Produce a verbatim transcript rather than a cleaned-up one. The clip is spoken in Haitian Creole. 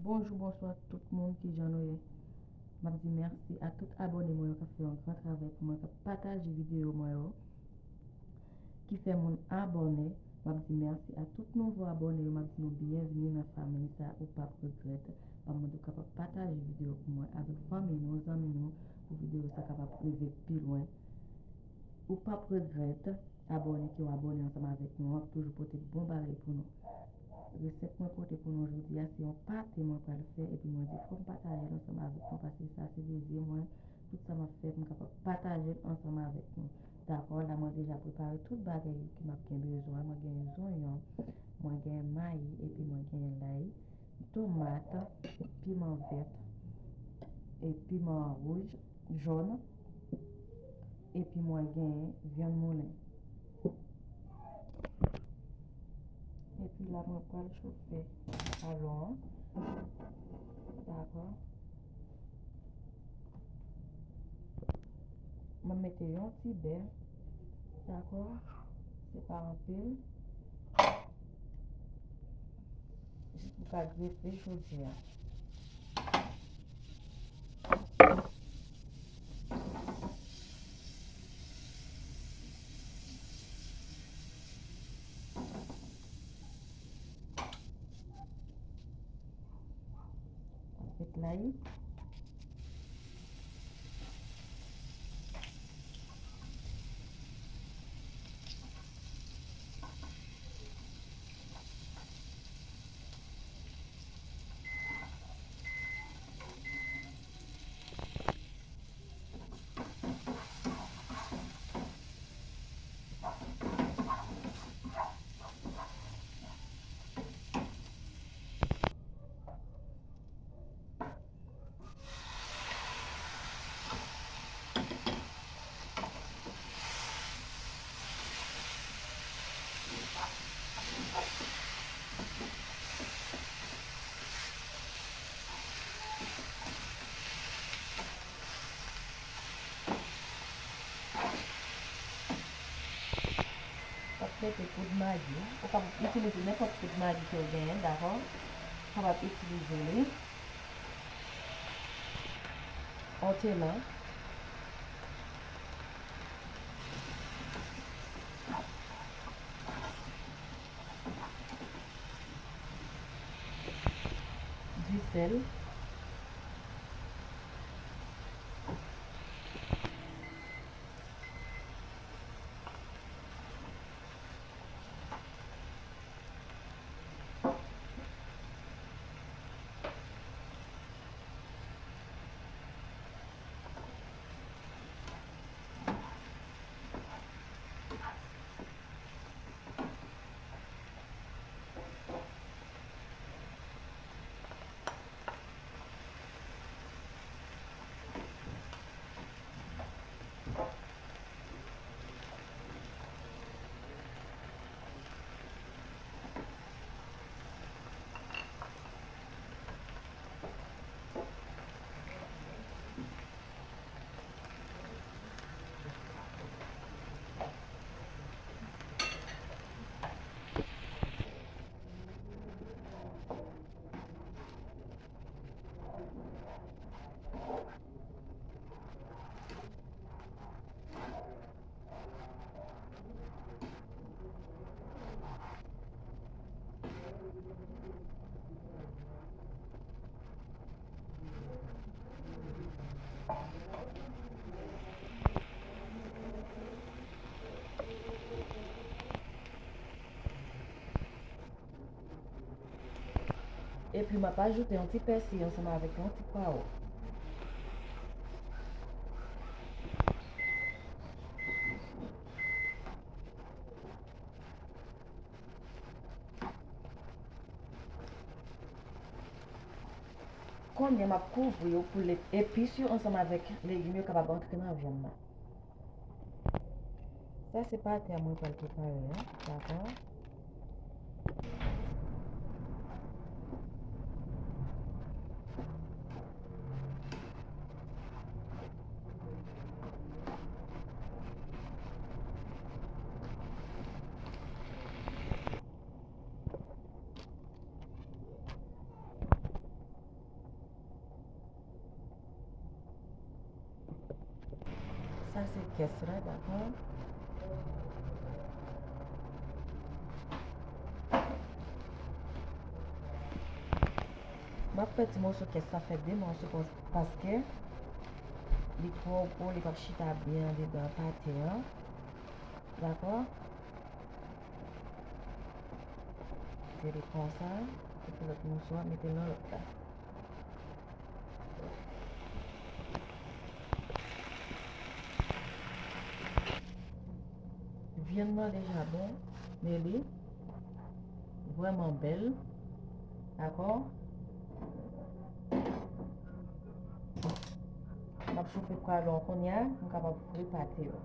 Bonjou, bonswa tout moun, kijan nou ye? M ap di mèsi a tout abòne mwen yo k ap fè yon gran travay pou mwen, k ap pataje videyo mwen yo, ki fè moun abòne. M ap di mèsi a tout nouvo abòne yo, m ap di nou byenvini nan fanmi sa, ou p ap regrèt. M ap mande w kapab pataje videyo pou mwen avèk fanmi nou, zanmi nou, pou videyo sa kapab rive pi lwen. Ou p ap regrèt abòne ke w abòne ansanm avèk nou, w ap toujou pote bon bagay pou nou. Resèt mwen pote pou nou jodi a, se yon pate mwen pral fè, epi mwen di fò m pataje l ansanm avèk nou, paske sa se dezi mwen, tout sa m ap fè pou m kapab pataje l ansanm avèk nou. Dakò, la mwen deja prepare tout bagay yo ke m ap gen bezwen. Mwen gen zonyon, mwen gen mayi, epi mwen gen lay, tomat, piman vèt, e piman wouj, jòn, epi mwen gen vyann moulen. Epi la mwen pral chofe alon an. Dakò. Mwen mete yon ti bè. Dakò. Se pa anpil. Jis pou ka grefe jodi a. Met layi. W ap mete poud magi. Ou kapab itilize nenpòt poud magi ke w genyen, dakò? Ou kapab itilize li. Ortelan. Du sel. Epi m ap ajoute yon ti pèsi ansanm avèk yon ti pwawo. Kounye a m ap kouvri yo pou lè epis yo ansanm avèk legim yo kapab antre nan vyann nan. Sa se pate a mwen pral prepare a, dakò? Sa se kès la, dakò? M ap fè ti moso kès la fè de mòso pas-, paske li twò gwo, li p ap chita byen andedan pate an. Dakò? Mete li konsa, epi lòt moso a, mete l nan lòt la. Vyann nan deja bon, men li vrèman bèl. Dakò? M ap chofe pwalon kounye a, m kapab fri pate yo.